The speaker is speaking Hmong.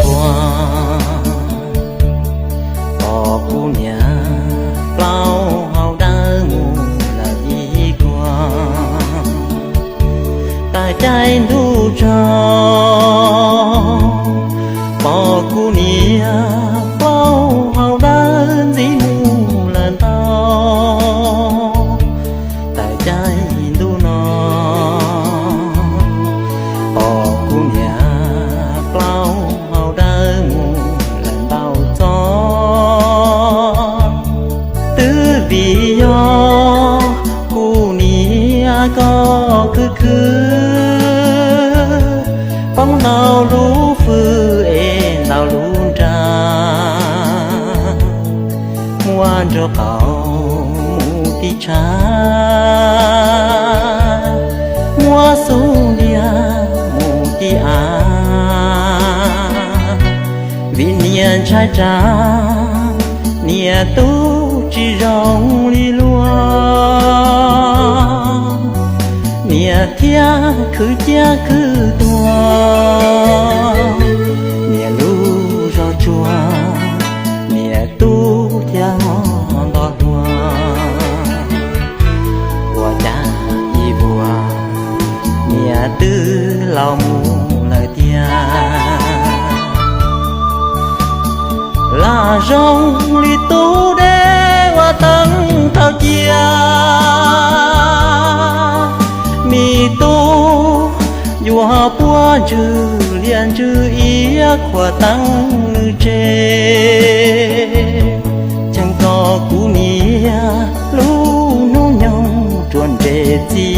Ua, pom kuv niam plaub hau dawb mus lawm ib kuag, tawm caij ntuj tsaus, pom kuv niam plaub hau dawb ntxiv mus lawm ntau. Tawm caij ntuj no, pom kuv niam plaub hau dawb mus lawm ntau txoj. Twb vim yog kuv niam koj khwv khwv, poob ntau lub fwj es ntau lub nra, muab nraub qaum mus tib tshav, muab xub ntiag mus tib av. Vim niam ntshai tsam niam tub tsis zoo li luag, niam thiaj khwv ciaj khwv tuag. Niam lub zog tsuag, niam tub thiaj ho nto hluas. Ua cas ib vuag niam twb laus mus lawm tiag, lam zoo li tub deb ua teeb thaum cia. Me tub yuav puab ntswg liaj ntswg iab khuam teeb nws tseg. Cheem kom kuv niam lub hnub nyoog ruam nres txi